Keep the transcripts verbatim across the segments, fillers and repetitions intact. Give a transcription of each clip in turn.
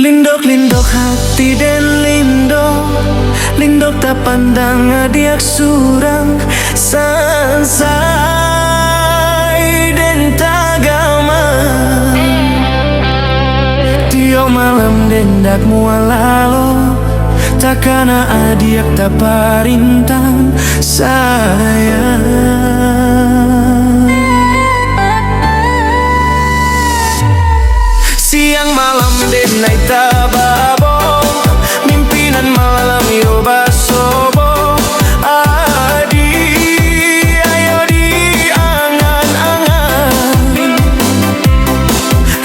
Lindok-lindok hati den lindok, lindok tapandang adiak surang, sansai den tagama. Tiok malam den dak mualalo, takana adiak taparintang, sayang. Siang malam den ai tababo, mimpi nan malam yo basobo. Adi, ayo diangan-angan.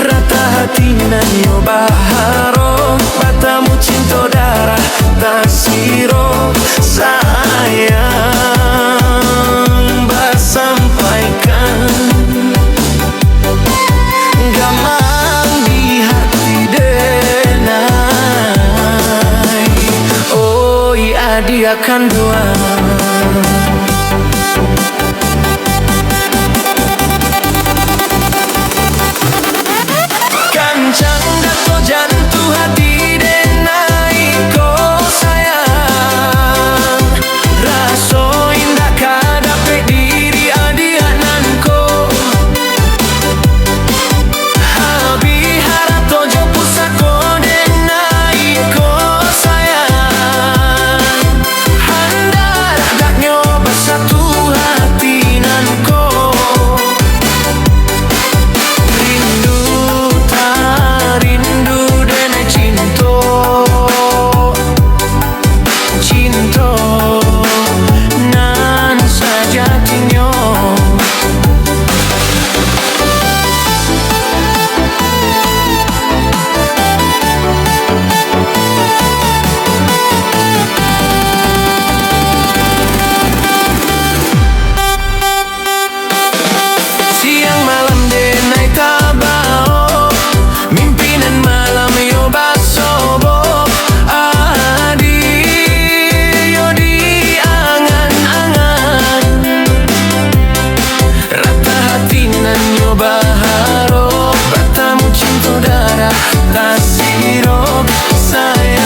Rata hati nan yo baharo, batamu cinto darah tasiro, sayang basampaikan. Gamang di hati den ai, oi adiak kanduang. Kancang dato jantung hati den ai ko sayang. Raso indak ka dapek diri adiak nan ko. Habih harato jo pusako den ai ko sayang. Handak daknyo basatu hati nan ko. Rindu tarindu den ai cinto, cinto nan sajatinyo. Siang malam den ai tabao, mimpi nan malam yo basobo. Adi, yo diangan-angan. Rata hati nan yo baharok, batamu cinto darah tasiro, sayang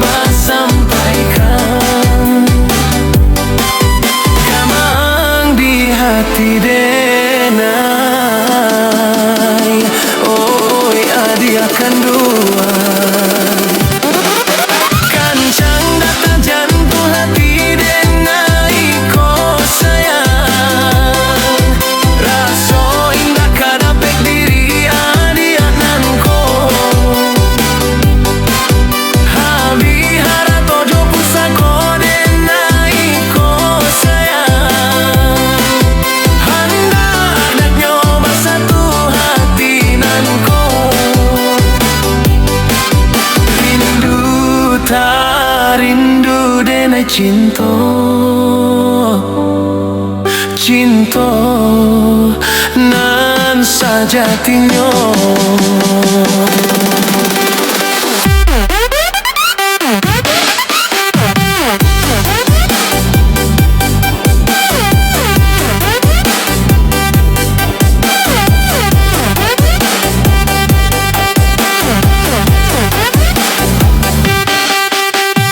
basampaikan. Gamang di hati den ai, oi adiak kanduang. Kancang data jantung hati den ai ko sayang. Raso indak ka dapek diri adiak nan ko. Habih harato jo pusako den ai ko sayang. Handak daknyo basatu hati nan ko. Rindu tarindu den ai cinto, cinto nan sajatinyo.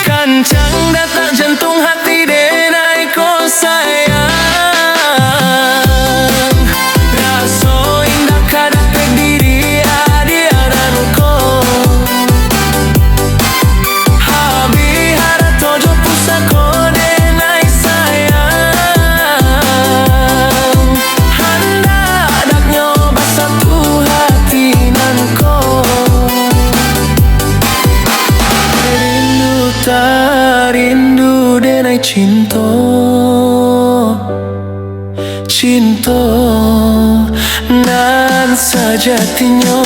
Kancang datak jantung hati den ai ko sayang. Raso indak ka dapek diri adiak nan ko. Habih harato jo pusako den ai sayang. Handak daknyo basatu hati nan ko. Rindu tarindu den ai cinto, cinto nan sajatinyo.